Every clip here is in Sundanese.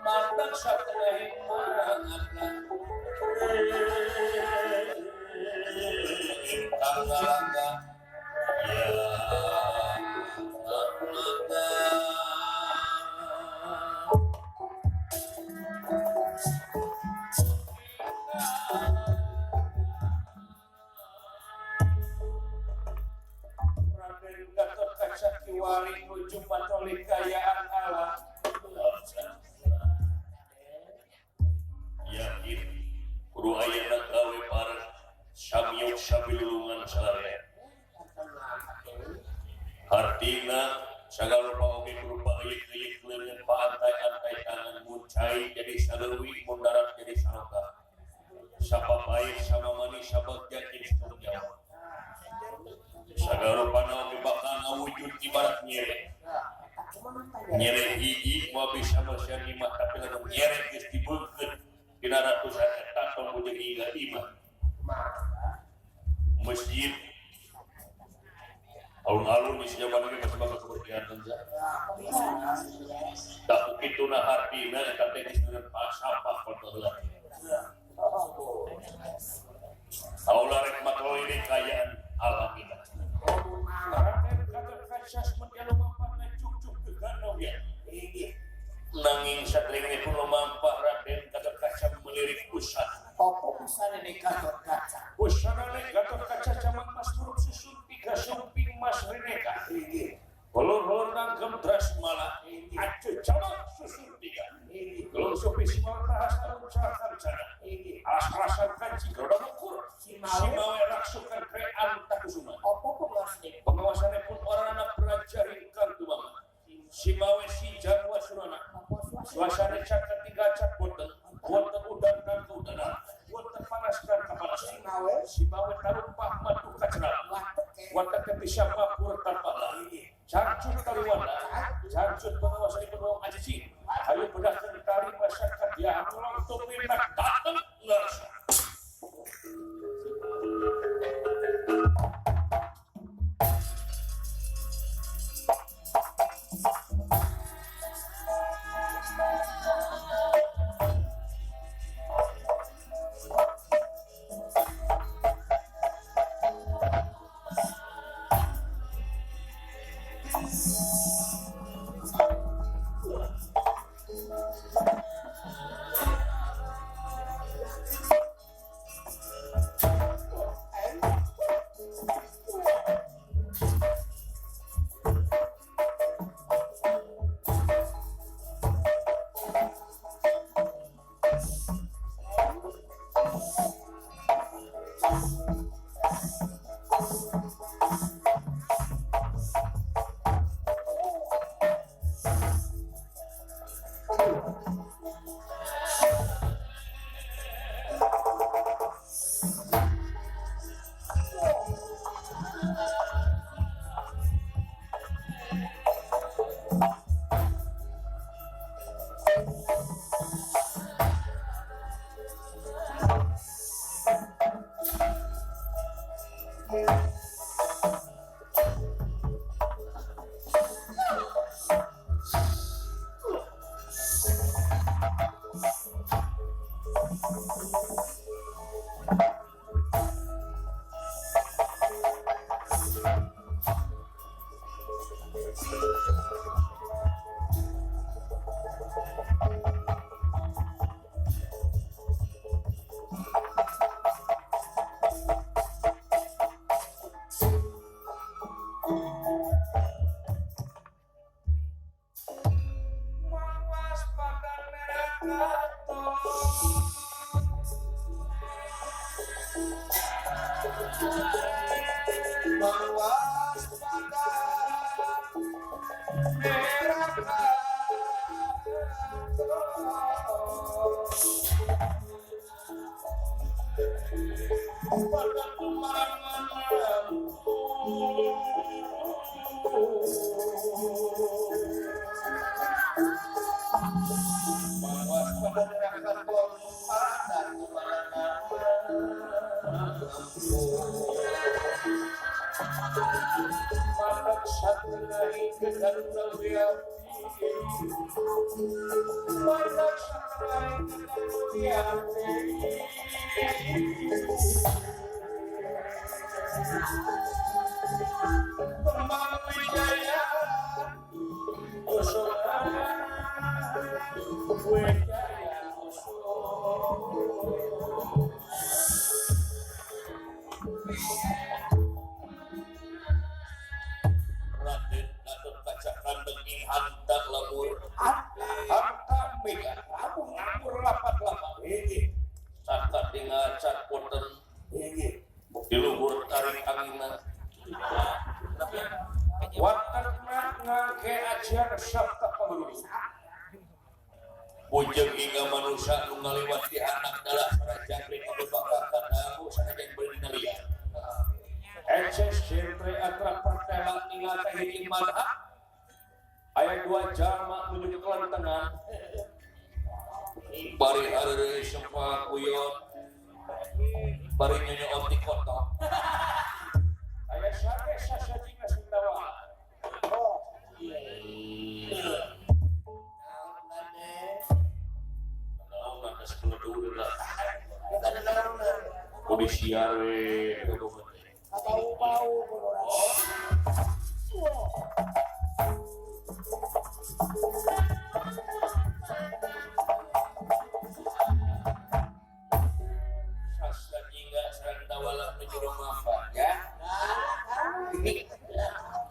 Mantak satengah mangan tangga ya Raden Gatotkaca kiwari nuju patoli kayaan Allah. Yakin kudu ayeuna gawe bareng samyuk sabilulungan salarea. Hartina sagala rupa oge berupa euyeuk-euyeuk leungeun paantai-antai tangan mun cai jadi saleuwi mun darat jadi saloka. Sapapait sama manis sabagja jeung tanggung jawab. Sagala rupana oge bakal ngawujud ibarat nyere. Nyere hiji moal bisa mersihan imah tapi lamun nyere geus dibeungkeut dina ratusan eta tong jeung hingga imah. Masjid alun-alun di sejauh mana masih bakal kebersihan saja. Tak kituna hartina eta teh geus neureun sampah kotor. Aula rek matoli kayaan alamina. Raden Gatotkaca semenjak lumampah ngecuk-cuk ke danau ya. Nanging saderengipun lumampah Raden Gatotkaca melirik busana. Apa busana Gatotkaca? Busana Gatotkaca camang mas huruf susun tiga sumping mas rineka. Hulur-hulur nanggem drasmala acu camang susun tiga. Gelung supi simawe prahasta ucakan cana. Alas-alasan kanci geroda mukur. Simawe raksukan kre antakusuma. Apa pengawasannya? Pengawasannya pun orang anak belajar ingkang tumama. Simawe si jarwa surana. Suasana caket tiga cat boten. Boten udan dan keudanan. Boten panas dan kepanasan. Simawe? Simawe tarumpah madu kacerang. Watak bisa mabur tanpa lah. Cancut kaliwana, cancut pengawasan ibu wong ajici. Hayu bedahkeun tali masyarakat ya pulang tumindak dateng ngarsa. Raden Gatotkaca kandeng ing hanta lemur hanta mega rabung ngapur lapat-lapat sakat tinggal cat poten di luhur tarik anginna watakna ngake ajar sabta pangulu bujeng hingga manusia nu ngaliwat di anak dalah sarajangkring anu bakal kanamu sanajan beureun liar. Eces jentre atra pertela ningal teh hiji madha aya dua jalma menuju kelantengan bari hareureuy sempa kuyon bari nyonyoot di kota aya sate sasajina Sundawa. Oh, iya. Naon atas keleduh lah. Kudu siar we. Bau-bau. Sasajina Sarandawala menuju rumah ya.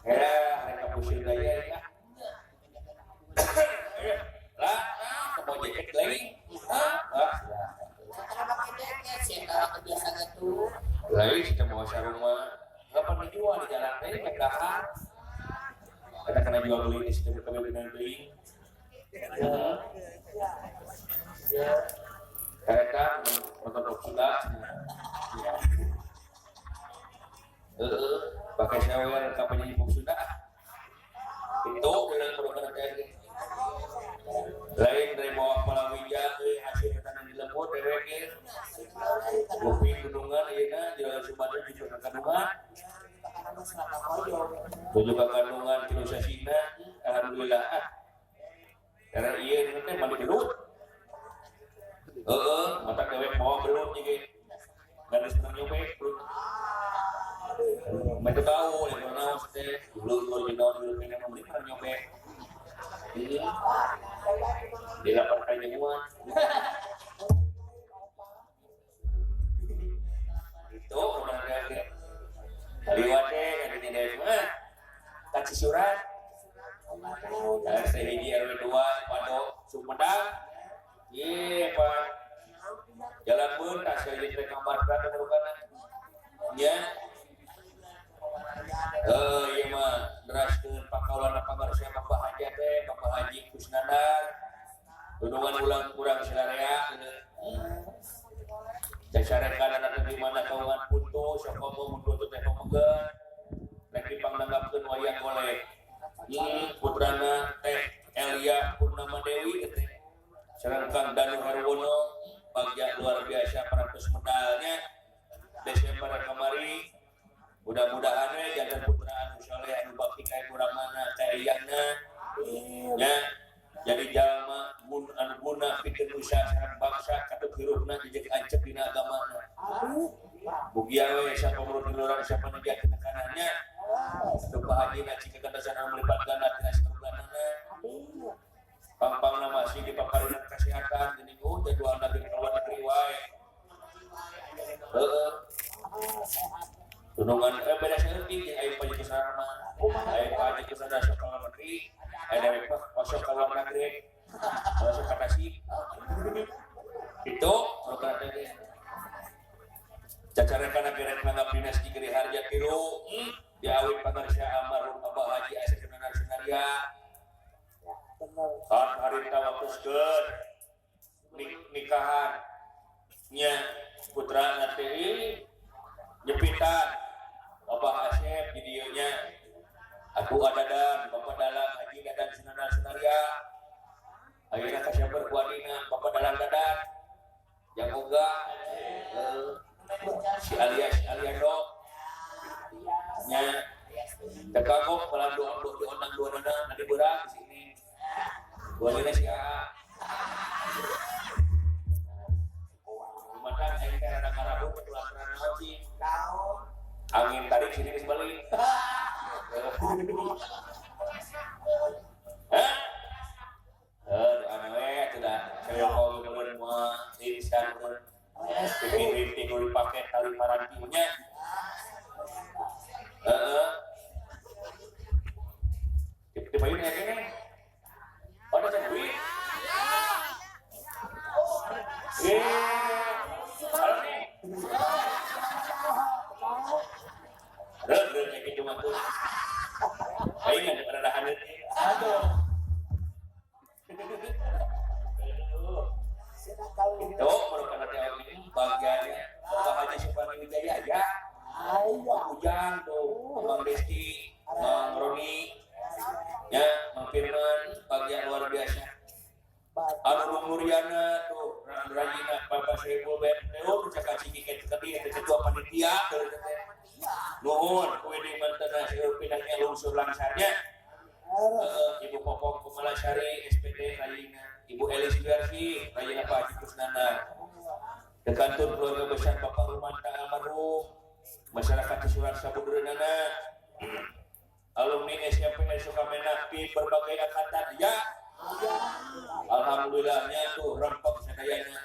Ya, mereka pusing daya ya. Lah, mau jaket lagi? Hah? Lagi kita mau sarung mah nggak pernah jual di jalan teh dahar. Kita kena jual beli di situ kami beli beli. Mereka nonton Sunda. Pakai sawer kapan nyanyi pop Sunda. Itu dengan program teh. Lain dari bawa palawija euy hasil tanah di lembut dewek ge. Ngopi gunungan ayeuna jalan Sumatera di kandungan. Tujuh ka kandungan tilu sasina alhamdulillah. Karena ieu teh mandi belut. Heeh, mata dewek bawa belut ieu. Garis nyobek belut. Mata tahu yang naon teh belut belut naon belut kena beli nyobek. Di lapan kali nyawa. Itu orang lagi. Liwat teh ada di daerah mah. Kasih surat. RT hiji RW 2 Pado Sumedang. Ye, Pak. Jalan pun tas hiji teh kamar berat rukana. Nya. Ieu mah deraskeun pakaulana pangarsa Bapak Haji teh, Bapak Haji Kusnandar. Dunungan ulang kurang silarea. Cacarekan anak di mana kawangan putu, sok ngomong mundur teh pemegeun. Rek dipangnanggapkeun wayang golek. Putrana teh Elia Purnama Dewi teh. Sareng Kang Danu Harwono bagja luar biasa parantos medalnya Desember kamari. Mudah-mudahan we janten putra anu saleh anu bakti ka ibu ramana ka eyangna. Nya jadi jalma mun anu guna pikeun nusa sareng bangsa katut hirupna jejeg ancep dina agamana. Mugia we sapamurun urang sapanijakeun kanannya. Atuh Pak Haji na cik kagandasan anu melipat ganda tina saruganana. Pangpangna masih dipaparinan kesehatan geuning oh jadwalna ge ka luar negeri wae. Heeh. Dunungan beda saeutik jeung aya Pak Haji Kusnandar mah. Aya Pak Haji Kusnandar sok ka luar negeri, aya dewek mah osok ka luar negeri. Osok ka Tasik. Itu program teh. Cacarekan gerek nanggap dinas di Giri Harja tilu diawit pangarsa almarhum Abah Haji Asep Sunanar Sunaria. Saat harita waktuskeun nikahan nya putra teh nyepitan Abah Asep di dieu nya aku adadan Bapak Dalang Haji Dadan Sunanar Sunaria. Ayeuna kasabar ku adina Bapak Dalang Dadan yang oga si alias Aliando nya Kagok malah doa diundang dua nana nanti berak di sini. Dua nana si A. Lumayan aing teh rada ngarabu ulah karena naon sih. Angin tarik sini geus balik. Hah? Doa we atuh da. Saya kemudian moal irisan mun. Rinting dipake tali parantinya. Heeh. Di payun ya kene. Oh, ada duit. Halo nih. Reun kayak gitu mah tuh. Aing ada rada haneut. Aduh. Tuh, merupakan ini bagiannya Bapak Haji Supani Wijaya aja. Ujang tuh, Bang Desti, Bang Roni, ya, Bang Firman, bagian luar biasa. Anu Nuriana tuh, Rajina, Bapak Sohibul Ben, tuh, cakap ciki kayak tadi, ketua panitia, nuhun, kue di mantena seueur pindahnya lungsur langsarnya. Ibu Popong Kumalasari, SPD Rajina, Ibu Elis Wiarsi, Rajina Pak Haji Kusnandar. Dekantun keluarga besar Bapak Rumanta almarhum, masyarakat Cisurat Sabudureunana, alumni SMPN Sukamenak di berbagai angkatan ya. Alhamdulillahnya tuh rempok sadayana.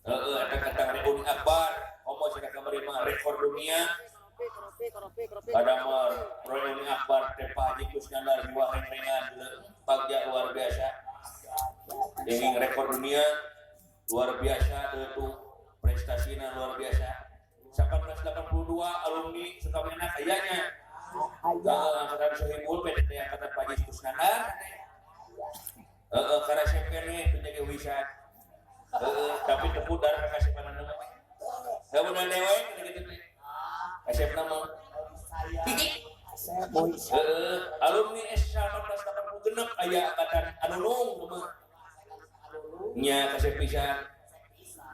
Heeh, eta kata reuni akbar, komo cenah kamari mah rekor dunia. Padamar reuni akbar teh Pak Haji Kusnandar buah rengrengan bagja luar biasa. Ingin rekor dunia luar biasa tuh prestasinya luar biasa. 1982 alumni Sukamenak ayahnya. Angkatan Sohibul PDT angkatan Pak Haji Kusnandar. Heeh, karena SMP nih penjaga wisat. Heeh, tapi tepuk darah kasih mana nama. Heuh bener dewe gitu teh. Kasep nama. Heeh, alumni S 1886 aya angkatan Anunung mah. Nya kasep pisan.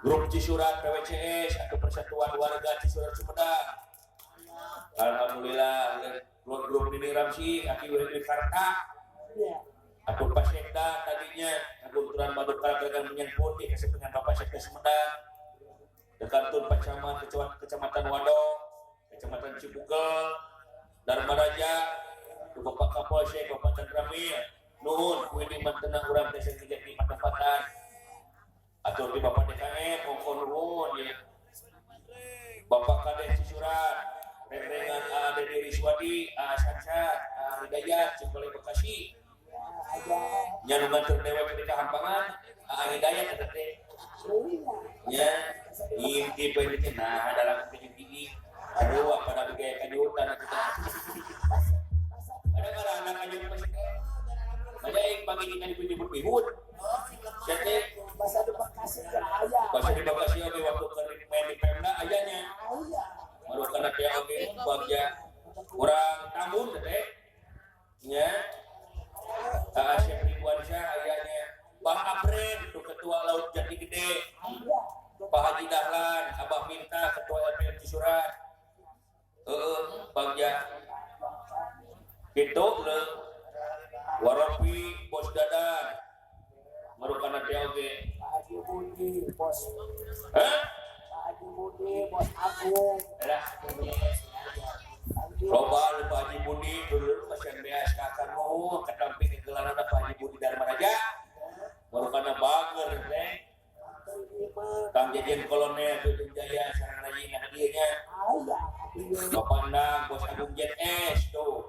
Grup Cisurat PWCS atau Persatuan Warga Cisurat Sumedang. Alhamdulillah grup ini Ramsi aki Wikarta. Atau Pak Sekda tadinya kebetulan Madukara gagal menyan putih kesepengan Bapak Sekda Sumedang. Dekantun Pak Camat Kecamatan Wadong, Kecamatan Cibugel, Dharma Raja, Bapak Kapolsek, Bapak Tandramil, nuhun kuwi di mantena urang teh sing di patempatan. Atau di Bapak DKM, mongko nuhun ya. Bapak Kades Cisurat, Rengrengan A Dede Riswadi, A Sansa, A Hidayat, Cikole Bekasi. Nya nu nganter dewek di Kahampangan, A Hidayat eta teh. Nya ngintip we teh nah dalam tinggi. Aduh, pada gaya kajutan atuh teh. Ada karana kajut masih teh. Banyak pagi kita nyebut bihun. Jadi bahasa di Bekasi aya. Bahasa di Bekasi oge waktu keur main di Pemda ayanya. Baru kana teh oge bagja urang Tambun teh. Nya. Asep Ridwansyah ayanya. Bah Abren tuh ketua Laut Jati Gede. Pak Haji Dahlan, Abah Minta ketua LPM Cisurat. Heeh, bagja. Kitu leuh. Waropi Bos Dadan. Marukana teh oge. Pak Haji Budi Bos. Hah? Pak Haji Budi Bos Agung. Lah. Loba lu Pak Haji Budi dulu pasien beas kakak nuhun ketampi gegelanana Pak Haji Budi Dharma Raja. Marukana bager teh. Kang Jejen Kolonel Tujung Jaya sareng rajina dieu nya. Bapak Endang Bos Agung Jet S tuh.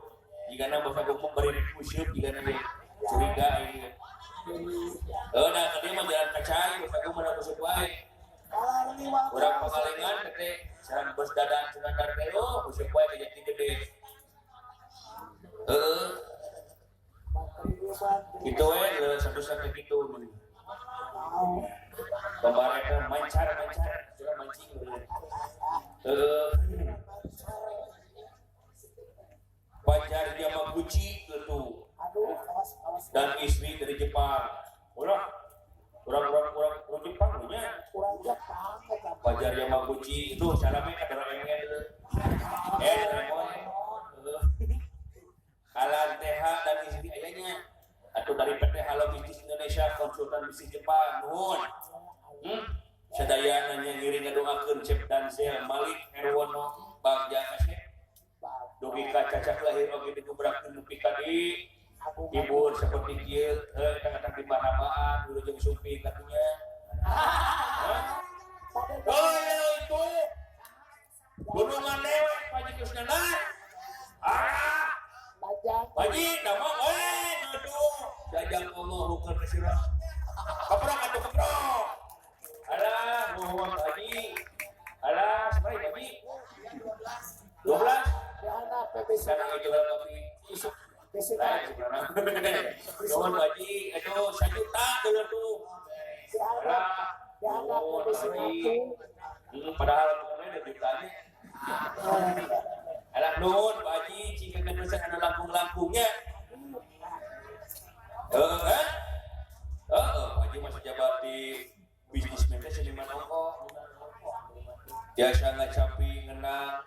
Jigana Bos Agung mah bari kuseup jigana ge curiga ieu. Heuh nah ka dieu mah jalan kacai Bos Agung mah kuseup wae. Urang Pangalengan teh sareng Bos Dadan Sunandar teh oh kuseup wae ka Jati Gede. Heeh. Kitu we satu-satu kitu. Kemarin teh mancar-mancar, curang mancing. Heeh. Pacar Yamaguchi itu dan istri dari Jepang. Ulah, orang Jepang punya. Pacar Yamaguchi itu salamnya ke Doraemon. Doraemon. Alan TH dan istri ayahnya atau dari PT Halo Bisnis Indonesia konsultan bisnis Jepang nuhun. Sadayana nya ngiring ngadoakeun Cep Danzel Malik Herwono Bagja Kasep dugi ka cacak lahir oge digubrakeun nepi ka di hibur seperti kieu heuh tang di parabaan wilujeng sumping katunya. Oh ya itu gunungan dewek Pak Haji Kusnandar. Ah, Pak Haji damang we aduh jajang Allah bukan kesirah. Keprok atuh keprok. Alah, nuhun Pak Haji. Alah, sabaraha Pak Haji? 12. Sekarang itu lah kopi. Nuhun Pak Haji, aduh 1 juta dulu tuh. Alah, nuhun Pak Haji. Padahal bukannya ada jutanya. Alah nuhun Pak Haji, jika keterusan anu langkung-langkungnya. Heeh, Pak Haji masih jabat di bisnismen teh seniman ongko. Biasa ngacapi ngenang.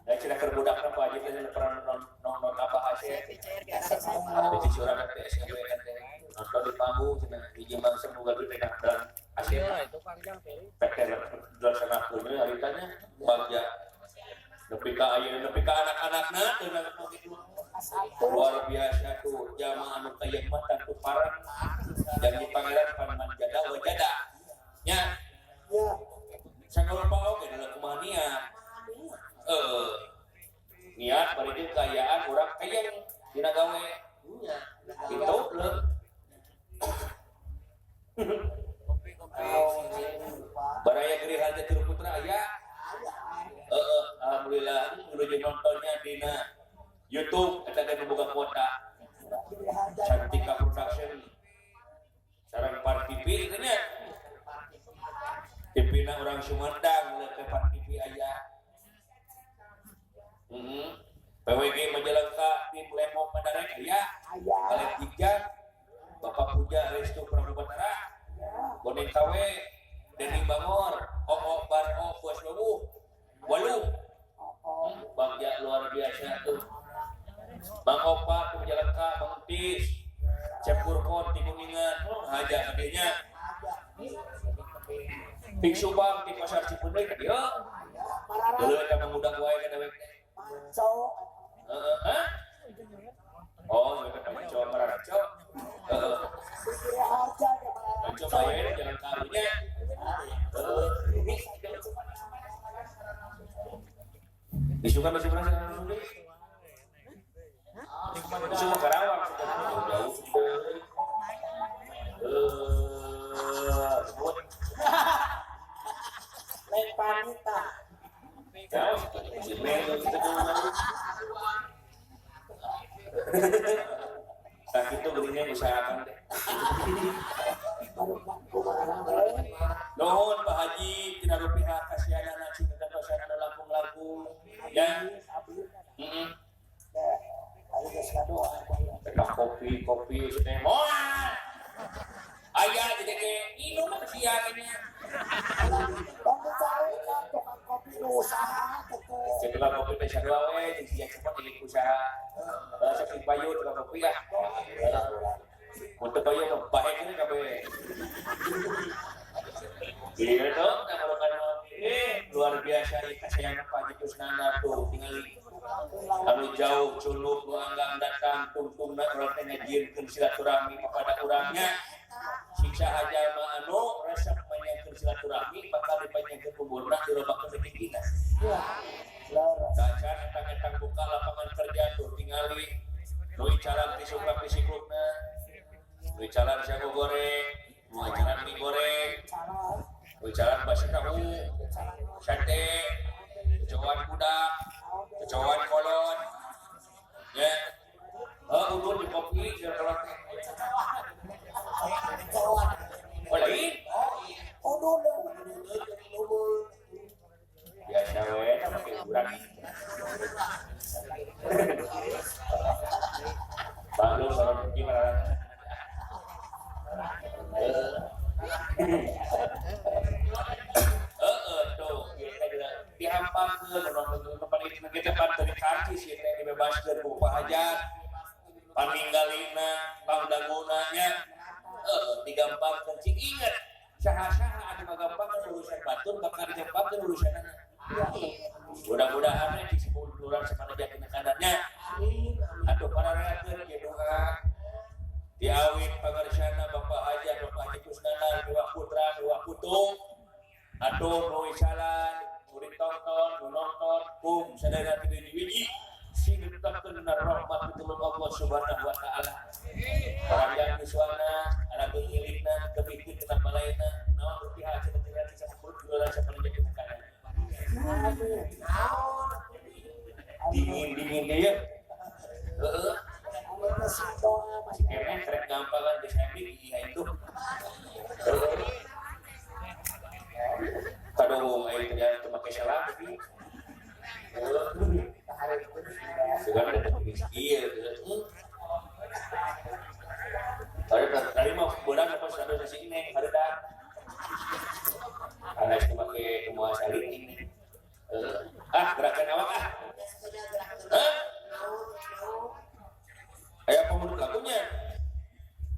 Da cenah keur budakna Pak Haji teh pernah nonton apa hase. Di curang teh SMP teh. Nonton di panggung cenah hiji mangsa boga duit teh dalam AC. PT dilaksanakeun harita nya bagja. Nepi ka ayeuna nepi ka anak-anakna teu nonton kitu. Luar biasa tuh jamaah anu kaya mah tentu parang janji pangeran pan manjada wajada nya sagala oge dalam kumaha niat niat bari jeung kaayaan urang hayang dina gawe kitu leuh baraya Giri Harja Tilu Putra aya alhamdulillah wilujeng nontonnya dina YouTube eta teh boga kuota Cantika Production sareng Par TV teh nya TV na urang Sumedang leuh teh Par TV aya. PWG Majalengka tim Lemo Padarek aya. Alek Jigja Bapak Puja Restu Prabu Batara Boneng KW Denny Bangor Oo Bar O Bos Wawu Walu Bagja luar biasa tuh Bang Opa di Majalengka, Bang Entis, Cep Purkon di Kuningan, haja adenya. Pik Subang di Pasar Cipunduy ka dieu. Dulu eta mangudang wae ka dewek teh. Heeh, hah? Oh, ieu teh manco mararaco. Heeh. Manco bae jalan karunya. Heeh. Isukan masih pernah sekarang Itu mah Karawang jauh. Lain panita. Jauh. Tak itu belinya usahakan deh. Nuhun Pak Haji tina rupiah kasihanana cing kasihanana langkung-langkung ya. Heeh. Kopi kopi teh moal. Aya jadi ge minum mah kasihannya. Bang cari kan tukang kopi nu usaha teh. Tukang kopi teh sarua we jeung sia cepat jadi usaha. Saking payu tukang kopi ah. Mun teu payu mah bae geus kabeh. Iya dong, kalau kan luar biasa kasayangan Pak Haji Kusnandar tuh tingali. Anu jauh culuk nu anggang datang tungtungna urang teh ngajieunkeun silaturahmi kepada urangnya. Siksa jalma anu resep manjangkeun silaturahmi bakal dipanjangkeun umurna dirobakeun rezekina. Dacan etang-etang buka lapangan kerja tuh tingali nu icalan ti supra pisiklukna, nu icalan sago goreng, nu icalan mie goreng, nu icalan basa tahu, sate, kecoan budak, kecoan kolon, ya. Udun di kopi, kolon teh. Oh, lain? Udun. Biasa we, pakai urang. Baru orang gimana? Tuh, dihampangkeun nonton tempat Pan itu kita pan dari karcis ya teh dibebaskeun ku Pak Hajat. Paninggalina, pangdanguna nya. Digampangkeun cing inget. Saha-saha anu ngagampangkeun urusan batur bakal digampangkeun urusanana. Mudah-mudahan di sepuluh urang samana jadi kadarnya. Atuh para rakyat ya doa diawit pangarsana Bapak Haji Bapak Haji Kusnandar dua putra dua putung atuh nu salan nu ditonton nu nonton kum sadaya ti wiji sing ditetapkeun dina rahmat pitulung Allah Subhanahu wa taala. Panjang yuswana anak milikna kebikeun kana balaina naon rupiah cenah cenah 10 urang samana jadi kadarna. Dingin-dingin dia. Heeh. Kayaknya trek gampang kan di sini iya itu. Kadang air kerjaan itu pakai salah tapi. Sekarang ada iya. Tadi mah berat apa satu sesi ini ada dah. Karena itu pakai semua salin ini. Ah gerakan awak ah. Hah? Ayo apa menurut lagunya?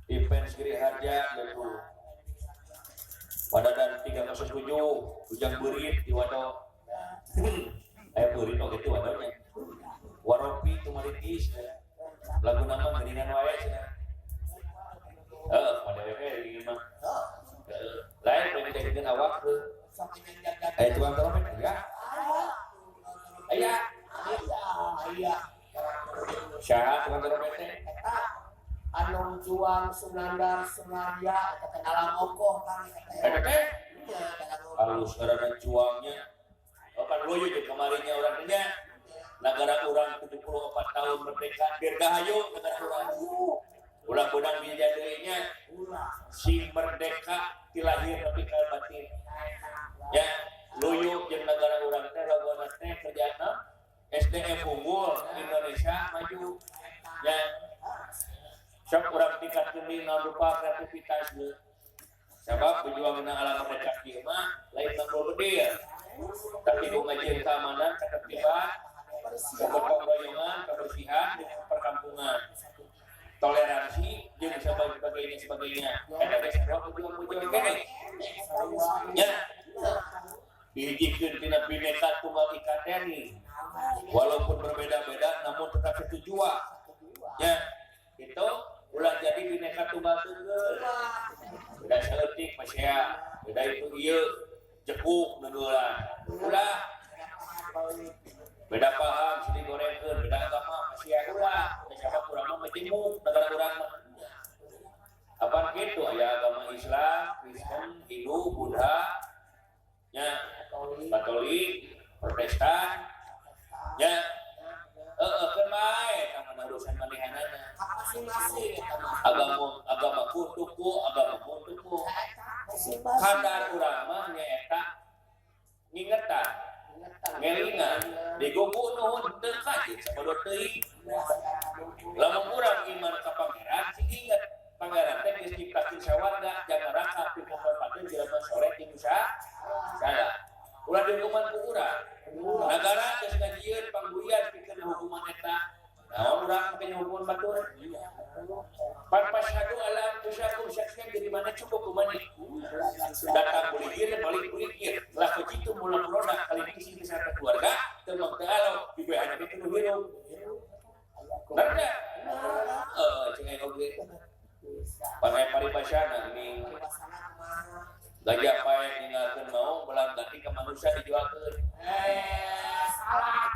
Event Giri Harja gitu. Padadan 307 Ujang Beurit di Wado. Ayo beurit oh gitu wadonya. Waropi Tumaritis. Lagu nama geuningan wae cenah. Heeh, pada we ieu mah. Lain pengen jadikeun awak heuh. Aya tukang trompet aya. Aya. Aya. Saha tukang trompet teh? Eta anu Juang Sunandar Sunarya eta teh dalam ongkoh kan eta teh. Halus ngaranna Juangnya. Oh kan luyu jeung kamarinya urang teh nya. Nagara urang 74 tahun merdeka dirgahayu nagara urang. Ulah beunang dijajah deui nya. Sing merdeka ti lahir nepi ka batin. Ya, luyu jeung nagara urang teh lagona teh kerjana SDM unggul Indonesia maju. Ya. Sok urang tingkatkeun dina rupa kreativitas deui. Sabab perjuangan alam merdeka ieu mah lain manggul bedil. Tapi ku ngajieun keamanan, ketertiban, kegotong royongan, kebersihan di perkampungan. Toleransi jeung sebagainya sebagainya. Eta teh sarua perjuangan-perjuangan keneh. Ya. Dihijikeun tina Bhinneka Tunggal Ika teh. Walaupun berbeda-beda namun tetap satu jua. Ya. Itu ulah jadi Bhinneka Tunggal Tunggal. Beda saeutik masya, beda itu ieu jekuk nundulan. Ulah beda paham sini gorengkeun, beda agama masya ulah. Siapa kurang mah majemuk negara urang mah. Apaan kitu aya agama Islam, Kristen, Hindu, Buddha, nya Katolik, Protestan, nya heeh keun bae eta urusan manehanana. Masing-masing eta mah. Agama agama kutuku, agama kutuku. Kadar urang mah nyaeta ngingetan, ngelingan, digugu nuhun teu kajeun sabodo teuing. Lamun urang iman ka pangeran sing inget pangeran teh geus nyiptakeun sawarga jang neraka pikaparpakeun jelema soleh jeung salah. Ulah dihukuman ku urang. Nagara geus ngajieun pangguyan pikeun hukuman eta. Naon urang make hukuman batur? Pan pasadu ala anfusakum saksian dari mana cukup kumaneh. Datang buligir balik buligir. Lah begitu mula corona kali kisi kesehatan keluarga teu mah teu alo dibehan itu nu hirup. Bener teh? Heeh, cing aing oge. Panai paribasana ning gajah pae ninggalkeun maung belang ganti ka manusia dijualkeun. Salah.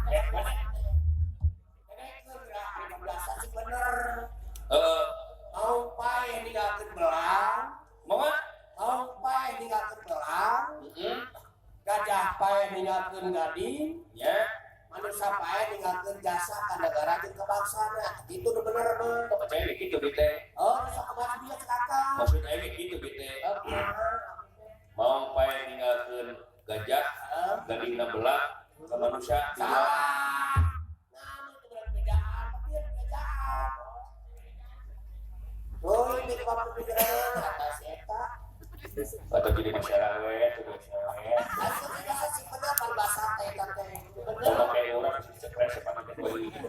Bener. Heeh. Maung pae ninggalkeun belang. Moga? Maung pae ninggalkeun belang. Heeh. Gajah pae ninggalkeun gading. Nya. Manusia pae ninggalkeun jasa ka negara jeung kebangsana. Itu nu bener mah. Percaya kitu bete. Oh, sok kumaha dia cek akang. Maksud aing kitu bete. Maung pae ninggalkeun gajah, gadingna belang ka manusia. Salah. Nah, itu bener bejaan, tapi bejaan. Oh, ini pemikiran atas eta. Atau jadi masyarakat, atau masyarakat. Asuh tidak sih bener paribasa teh eta teh. Sama kayak orang sih stres sama kayak gitu.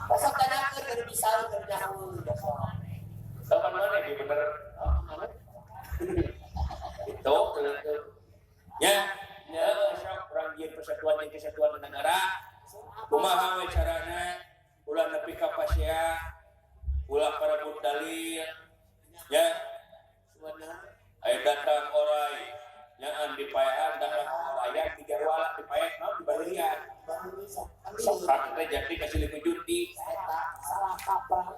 Pasok tanyakeun keur bisa keur nyaho. Sama mana dia bener. Itu ya, ya sok urang jieun persatuan jeung kesatuan negara. Kumaha we carana ulah nepi ka pasea, ulah parebut dalil. Ya. Ayo datang orai nyaan dipaehan datang orayan di jarwala dipaehan naon dibalian. Sok hak teh jadi kasih liku junti. Salah kaprah.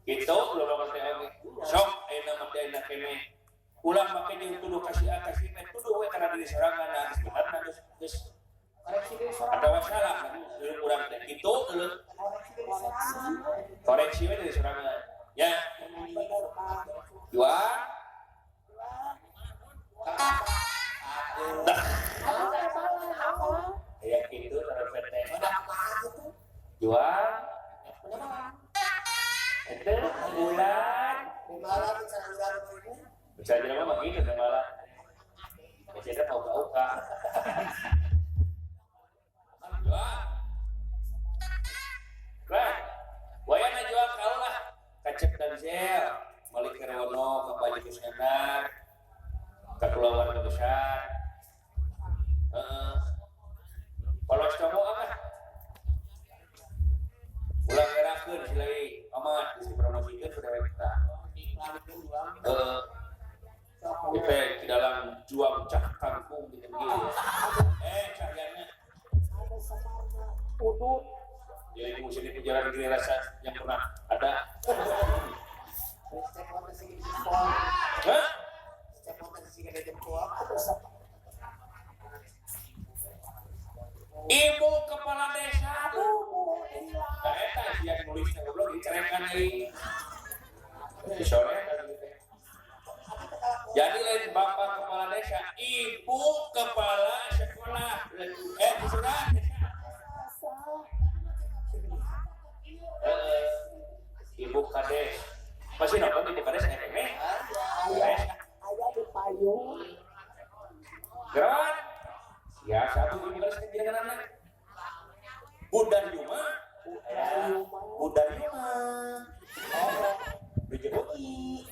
Gitu ulah bakal teh oge. Sok ayeuna mah teh ayeuna keneh. Ulah make jeung tuduh kasih A kasih B tuduh we kana diri sorangan nah geus bener nah geus geus Koreksi diri sorangan. atawa salah dulu urang teh kitu dulu. Koreksi we diri sorangan. Ya. Dua. Dah. Ya gitu trompet teh. Dua. Itu bulan. Bisa jadi mah begitu teh malah. Biasanya mau uka. Dua. Keren. Wayana jual kau lah. Kacep dan zel. Malik Herwono, ke Pak Haji Kusnandar, ke keluarga besar. Kalau kamu apa? Ulang gerakeun silai amat dipromosikeun sudah kita. Kita di dalam juang cah kangkung gitu gitu. Cahyana. Udut. Jadi musim di penjara negeri rasa yang pernah ada. Hah? Ibu kepala desa. Nah, eta sia nulisna goblok dicarekan deui. Disorekan gitu. Jadi lain bapak kepala desa, ibu kepala sekolah. Desa. Ibu kades. Masih nonton ibu kades nih. Ayah di payung. Gerak. Ya satu ibu kades ini dengan anak. Budar Yuma. Budar Yuma. Dijeboi.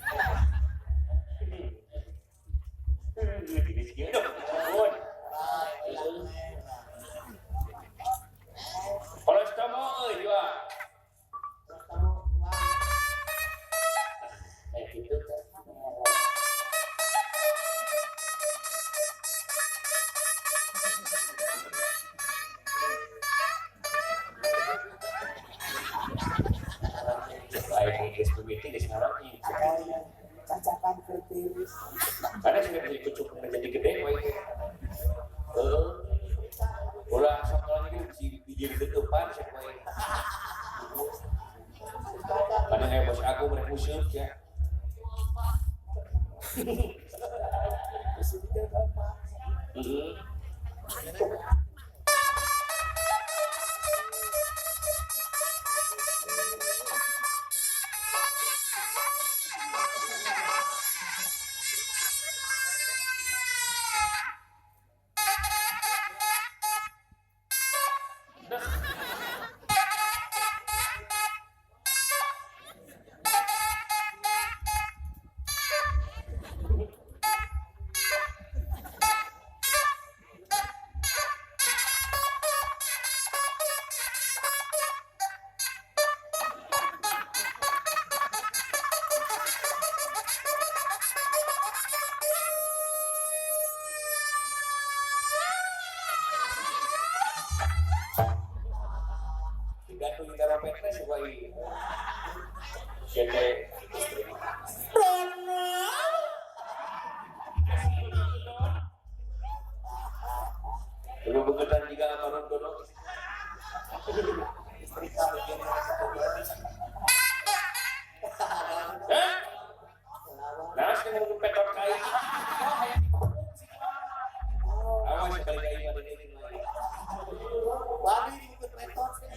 Kalau kamu euy juga. Gitu kan. Ayo geus mimiti geus ngarang Cacakan kertiris. Karena sudah dikucuk menjadi gede we. Heeh. Ulah sekolah ini dijadi depan siapa we. Kadang kayak bos aku bermusuk ya.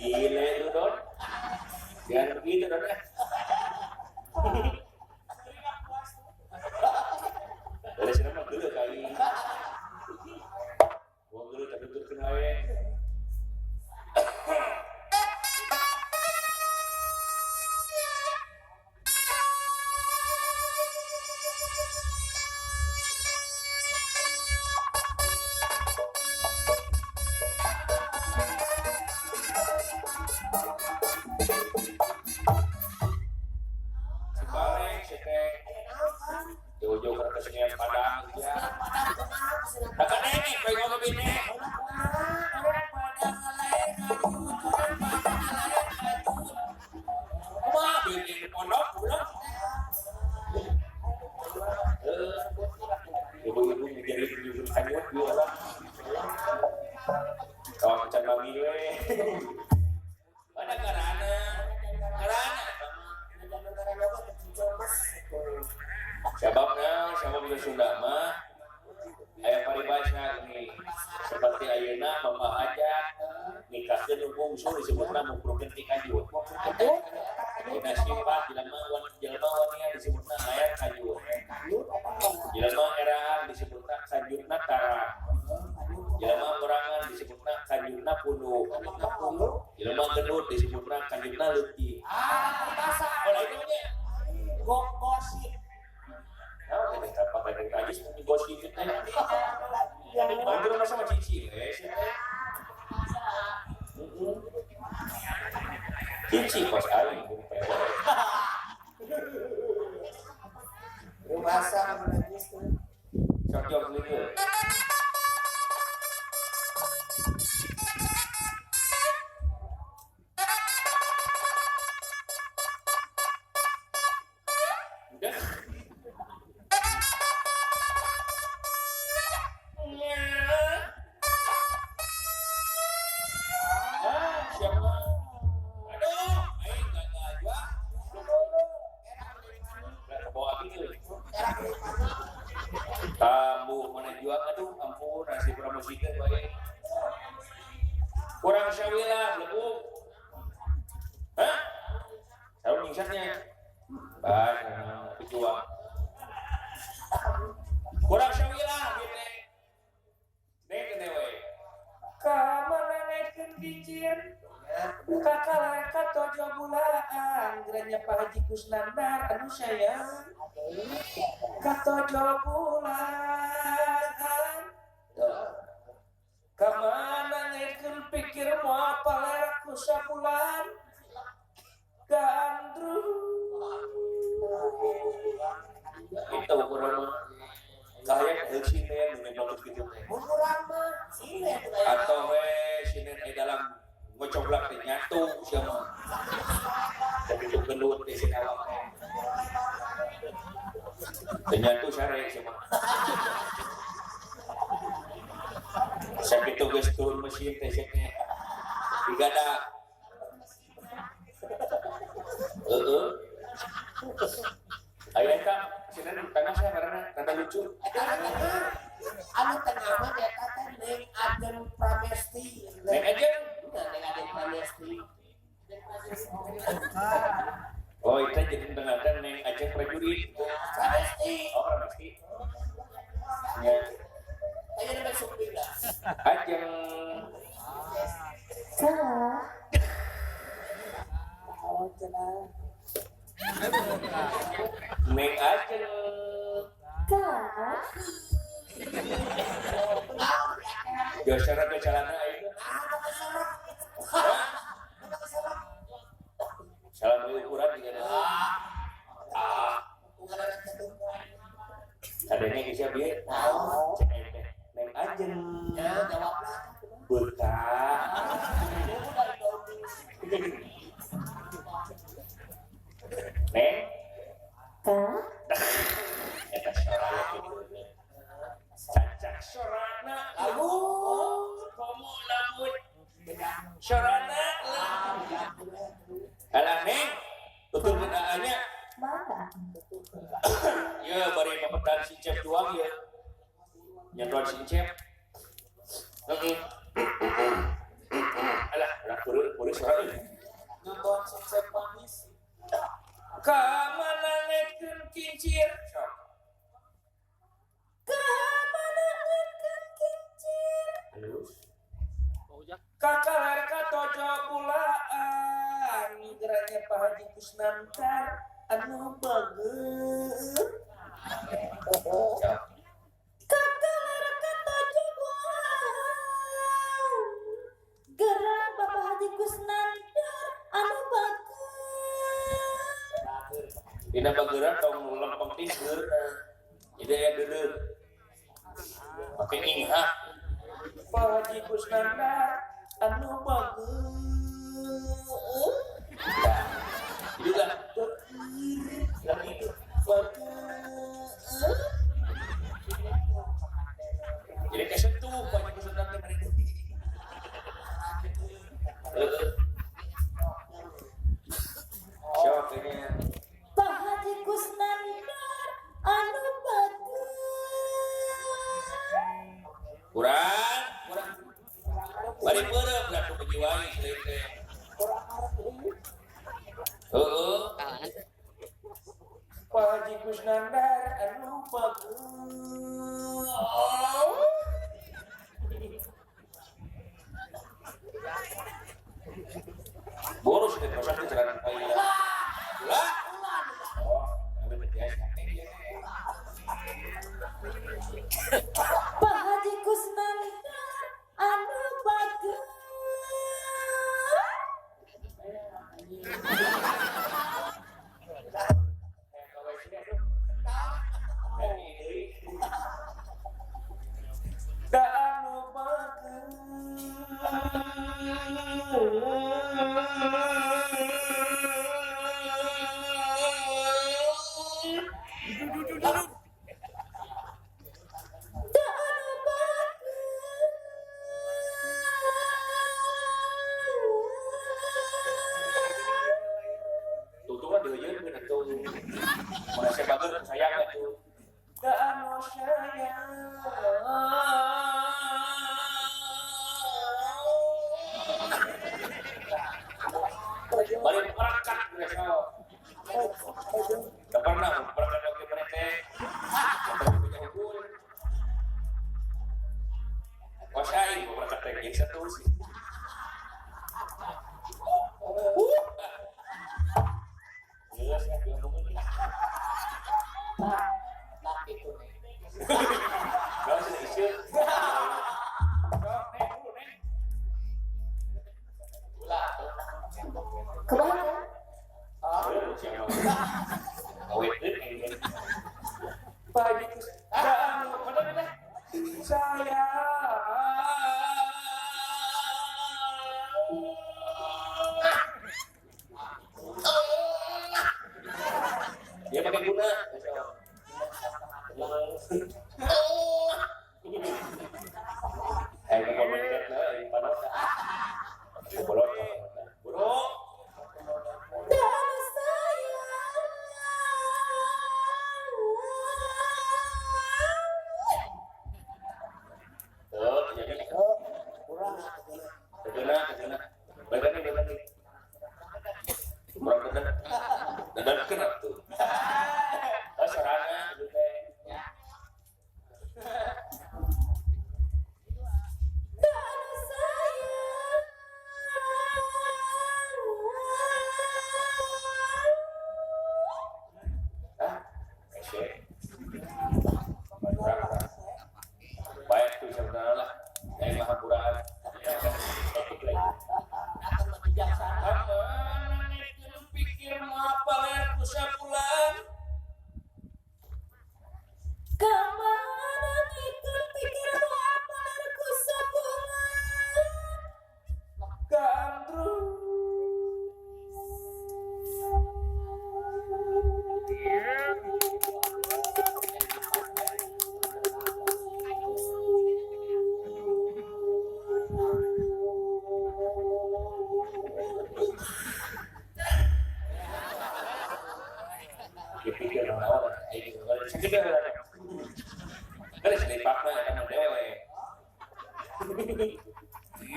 Gile lu Don. Jangan begitu Don. kesenian Padang ya. Kakak nenek, baik ngomong bini. Orang Padang lain ngajut, orang Padang lain ngajut. Kumaha bini di pondok ulah. Ibu-ibu menjadi ibu kanyut ieu lah. Kawan can manggil we. Mana karana? Karana. Sababna, sabab di Sunda mah aya paribasa gini. Seperti ayeuna bapak hajat nikahkeun nu bungsu disebutna muprukeun ti kajut. Dina sifat jelema jelema wania disebutna layar kajut. Jelema eraan disebutna kajutna tarang. Jelema borangan disebutna kajutna punduh. Jelema gendut disebutna kajutna leutik. Ah, paribasa. Oh, lain nya. Gong gosip. Nah, kita pakai najis gosip teh. Oh, itu sama cici, Cici kos aing Rumasa najis tuh. Sok jog lieu. Udah. Siapa? Aduh, aing gak aja. Gak kebawa gitu. Tambuh mana juang, aduh, ampun, nasi promosikeun bae. Kurang sawila, lebung. Hah? Sarung nyingsetnya. Baik, juang. Kurang sawila, gitu. Dek dewe. Kamana ngaitkeun kincir kakalar katojo bulaan geranya Pak Haji Kusnandar anu sayang katojo bulaan kamana ngaitkeun pikir moal paler ku sabulan gandrung Itu kurang kayak heuk sinden nu bagus kitu teh. Urang mah sinden Atau we sinden aya dalam ngocoblak teh nyatu sia mah. Tapi itu gendut teh si awak teh. Teu nyatu sare sia mah. Sakitu geus turun mesin teh sia teh. Digadak. Heeh. Aya eta sinden tengah sia karena tanda lucu. Anu tengah mah eta teh Neng Ageng Pramesti. Neng Ageng? Neng Ageng Pramesti. Oh, itu jadi tengah teh Neng Ageng Prajurit. Pramesti. Oh, Pramesti. Ya. Ayo nembe supir lah. Ajeng. Oh, cenah. Neng Ajeng. Biasana ke celana aing. Salah beli ukuran juga ada. Ah, adanya kisah bieu. Cek aing teh. Neng Ajeng. Ya, jawablah. Betah. Neng. Eta sorana kitu. Cacak sorana Lamun. Komo lamun. Sorana Alah Neng, tutur kedaannya. Ya, bari papetan sincep juang ya. Nyedot sincep. Heeh. Alah, alah kurir suara euy. Nonton sincep manis. Kamana ngaitkeun kincir? Sok. Kamana ngaitkeun kincir? Halus. Kakalar katojo bulaan geranya Pak Haji Kusnandar anu bager. Sok. Kakalar katojo bulaan gerak Bapak Haji Kusnandar anu bager. Dina bageran tong lempeng ti geurna. Jadi aya deuleu. Pake ingha. Pak Haji Kusnandar anu bagus. Nah, jadi lah lagi itu Bagus. Jadi kesentuh Pak Haji Kusnandar teh bari deui. Heeh. Sok ini. Pak Haji Kusnandar anu bagus. Kurang, kurang. Bari beureum da tuh menjiwai seueur teh. Heeh. Pak Haji Kusnandar anu bagus. Boros teh terus teh jalan payah. Lah. Oh, ngambil biasa. Pak Haji Kusnandar anu bagus. Da anu bagus. Da anu bagus. Tuh kan diheuyeun atuh. Mana saya bagus sayang atuh. Da anu sayang. Bari merakat mereka. Tak pernah merakat oge maneh teh. Punya hukum. Kos aing merakat teh jadi satu sih. Jelas ya diomongin. Nah, itu nih. Kalau sudah isu. Sok, Nek, dulu, Nek. Ulah tuh. Kemana? Eh, siapa? Awet, eh, eh. Pak Haji Kusnandar anu mana sayang. Dia pakai guna. Eh, mau komentar lah, yang panas. Bolot, bro. Da anu sayang. Tuh, jadi Kurang. kena, kena. Badannya, badannya. Kurang bener. Dan kena tuh. Oh, sarana, gitu teh. Da anu sayang. Hah? Ese. Kurang, kurang. Baik tuh sebenarnya lah. Yang maha kurang. Ya, kan. Topik lagi. Akan bijaksana. Kamana pikir apa lerku sabulan. Kamana itu pikirmu apa ku sabulan. Gandrung. Dipikir naon aing sakit ya. Kan seni pakna kan dewe.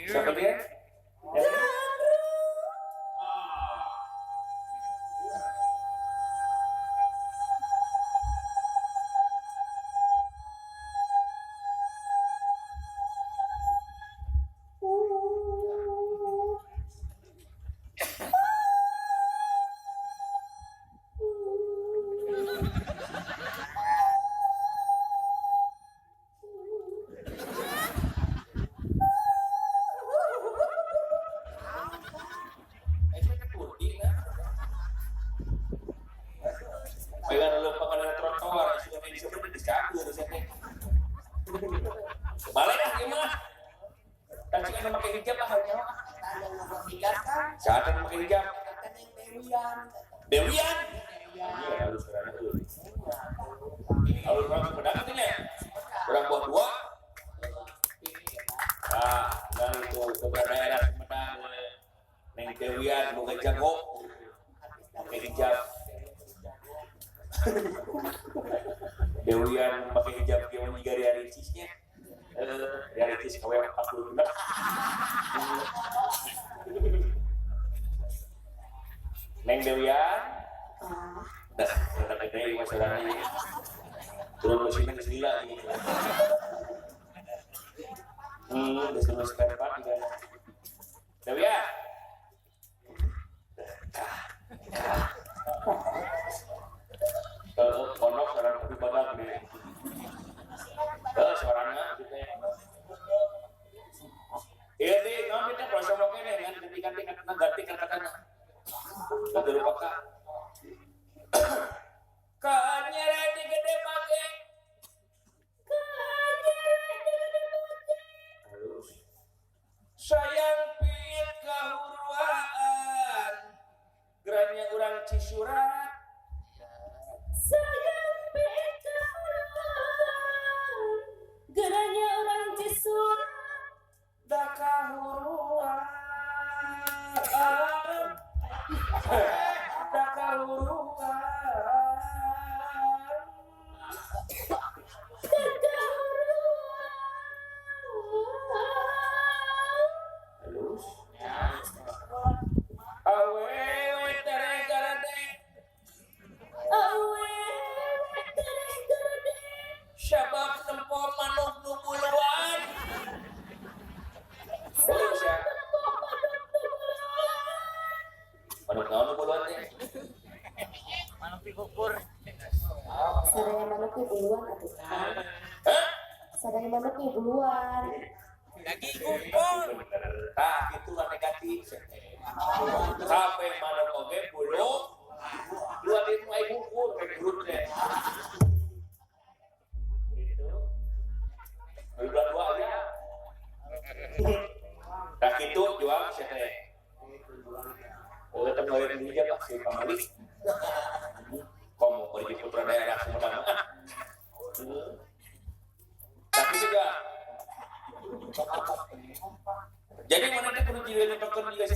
Siapa dia? Ya. Ah. Eh, saya Turki nah. Pegang lempangan trotoar, sudah di sana. Piraku geus teh. Balik ah ieu mah. Dan cik anu make hijab ah nyawa. Eta anu make hijab kan? Saha anu make hijab? Eta Neng Dewian. Dewian. Dewian. Iya, halus karena euy. Halus urang Sumedang teh nya. Urang buah dua. Ah, nah itu beberapa daerah Sumedang Neng Dewian boga jago pakai hijab. Dewian pakai hijab kieu jiga Ria Ricis-nya. Ria Ricis kawe 40 genep. Neng Dewian. Dah, rada gede mah sorana ieu. Turun mesinnya geus gila gitu. Geus turun spare part juga. Dewian. Konok seorang tapi badak deh. Suaranya gitu ya. Iya deh, naon kita proses oke deh, kan ganti-ganti kata ganti kata-kata. Ganti rupa ka. Kanyere di gede pake. Kanyere di gede pake. Halus. Sayang pit kahuruan. Geranya urang Cisurat. Sayang pit kahuruan. Geranya urang Cisurat. Da kahuruan. Da kahuruan. Da kahuruan. Halus. Awewe tereh garade. Awewe tereh garade. Sabab nempo manuk nu buluan. Sabab nempo manuk nu buluan. Manuk naon nu buluan teh? Manuk pikukur. Sadaya manuk nu buluan atuh kan. Hah? Sadaya manuk nu buluan. Daging kumpul. Bener. Tah kitu kan negatif. Kabeh manuk oge bulu. Dua di nu aing ngukur kayak gurut teh. Gitu. Dua dua aja. Tah kitu juang sia teh. Oh, tetep ngeureun hijab ah si pamali. Komo pergi putra daerah Sumedang. Tapi juga jadi mana teh kudu jiga nonton juga si